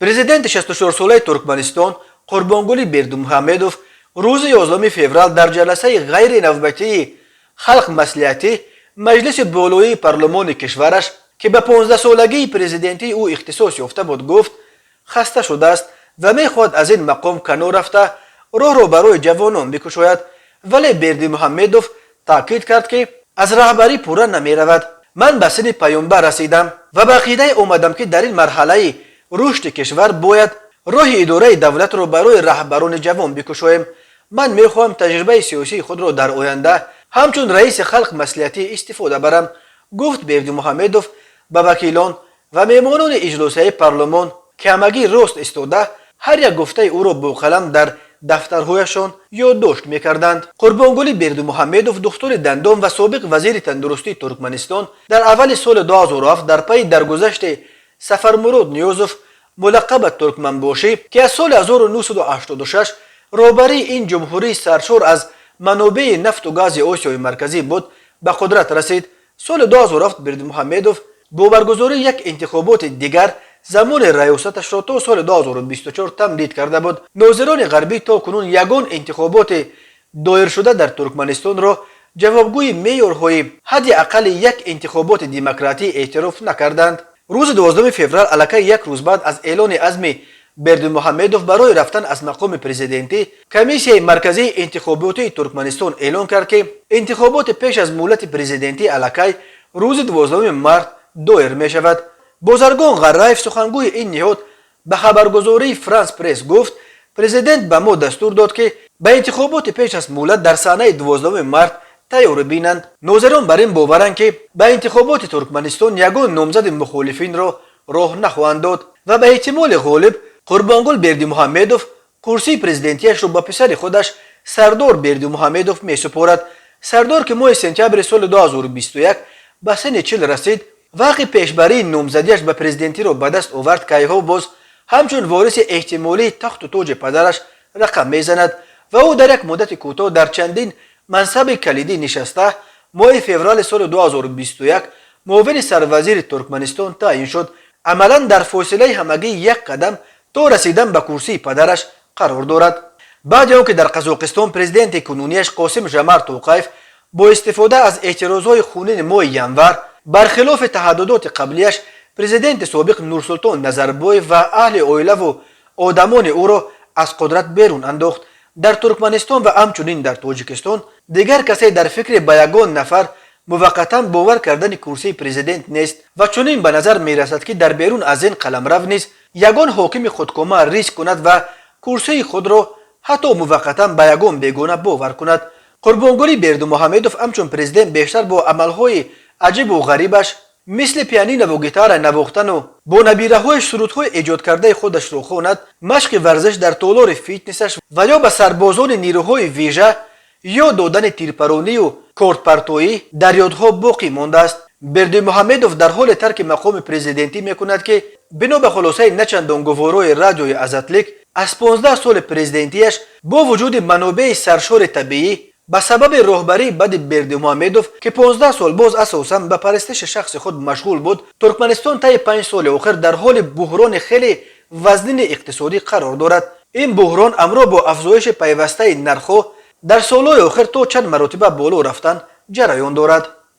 Президенти 64-солаи Туркманистон Қурбонгулӣ Бердимуҳаммедов рӯзи 11 феврал дар ҷаласаи ғайринавбатии Халқ Маслиҳатӣ, маҷлиси болоии парлумони кишвараш, ки ба 15-солагии президентии ӯ ихтисос ёфта буд, гуфт, хаста шудааст ва мехоҳад аз ин мақом канор рафта, роҳро барои ҷавонон бикушояд. Вале Бердимуҳаммедов таъкид кард, ки аз раҳбарӣ пурра намеравад. «Ман ба синни паёнбар расидам ва ба ақидае омадам, ки дар ин марҳалаи рушди кишвар бояд роҳи идораи давлатро барои раҳбарони ҷавон бикушоем. Ман мехоҳам таҷрибаи сиёсии худро дар оянда ҳамчун раиси Халқ Маслиҳатӣ истифода барам», гуфт Бердимуҳаммедов ба вакилон ва меҳмонони иҷлосияи парлумон, ки ҳамагӣ рост истода, ҳар як гуфтаи ӯро бо қалам дар дафтарҳояшон ёддошт мекарданд. Қурбонгулӣ Бердимуҳаммедов, духтури дандон ва собиқ вазири тандурустии Туркманистон, дар аввали соли 2007 дар пайи даргузашти Сафармурод Ниёзов, мулаққаб ба Туркманбошӣ, ки аз соли 1986 роҳбарии ин ҷумҳурии саршор аз манобеи нафту гази Осиёи Марказӣ буд, ба қудрат расид. Соли 2007 Бердимуҳаммедов бо баргузории як интихоботи дигар замони раёсаташро то соли 2024 тамдид карда буд. Нозирони ғарбӣ то кунун ягон интихоботи доиршуда дар Туркманистонро ҷавобгӯи меъёрҳои ҳадди ақалли як интихоботи демократӣ эътироф накарданд. Рӯзи 12 феврал, аллакай як рӯз баъд аз эълони азми Бердимуҳаммедов барои рафтан аз мақоми президентӣ, Комиссияи марказии интихоботии Туркманистон эълон кард, ки интихоботи пеш аз муҳлати президентӣ аллакай рӯзи 12 март доир мешавад. Бозаргон Ғарраев, сухангӯи ин ниҳод, ба хабаргузории Франс Пресс гуфт: «Президент ба мо дастур дод, ки ба интихоботи пеш аз муҳлат дар санаи 12 март тайёрӣ бинанд». Нозирон бар ин боваранд, ки ба интихоботи Туркманистон ягон номзади мухолифинро роҳ нахоҳанд дод ва ба эҳтимоли ғолиб Қурбонгул Бердимуҳаммедов курсии президентияшро ба писари худаш Сардор Бердимуҳаммедов месупорад. Сардор, ки моҳи сентябри соли 2021 ба синни 40 расид ва ҳаққи пешбарии номзадиаш ба президентиро ба даст овард, кайҳо боз ҳамчун вориси эҳтимолии тахту тоҷи падараш рақам мезанад ва ӯ дар як муддати кӯтоҳ дар чандин мансаби калидӣ нишаста, моҳи феврали соли 2021 муовини сарвазири Туркманистон таъин шуд. Амалан дар фосилаи ҳамагӣ як қадам то расидан ба курсии падараш қарор дорад. Баъди он ки дар Қазоқистон президенти кунунияш Қосим Жамар Тоқаев бо истифода аз эътирозҳои хунини моҳи январ, бархилофи таҳаддудоти қаблияш, президенти собиқ Нурсултон Назарбоев ва аҳли оилаву одамони ӯро аз қудрат берун андохт, дар Туркманистон ва ҳамчунин дар Тоҷикистон дигар касе дар фикри ба ягон нафар муваққатан бовар кардани курсии президент нест ва чунин ба назар мерасад, ки дар берун аз ин қаламрав низ ягон ҳокими худкома риск кунад ва курсии худро ҳатто муваққатан ба ягон бегона бовар кунад. Қурбонгулӣ Бердимуҳаммедов ҳамчун президент бештар бо амалҳои аҷибу ғарибаш, мисли пианинову гитара навохтану бо набираҳояш сурудҳои эҷодкардаи худашро хонад, машқи варзиш дар толори фитнесаш ва ё ба сарбозони нирӯҳои вижа ё додани тирпаронию кортпартоӣ дар ёдҳо боқӣ мондааст. Бердимуҳаммедов дар ҳоле тарки мақоми президентӣ мекунад, ки бино ба хулосаи начандон гуворои радиои Азатлик, аз 15 соли президентияш, бо вуҷуди манобеи саршори табиӣ, ба сабаби роҳбарии бади Бердимуҳаммедов, ки 15 сол боз асосан ба парастиши шахси худ машғул буд, Туркманистон таи 5 соли охир дар ҳоли буҳрони хеле вазнини иқтисодӣ қарор дорад. Ин буҳрон ҳамроҳ бо афзоиши пайвастаи нархҳо дар солҳои охир то чанд маротиба боло рафтан ҷараён дорад.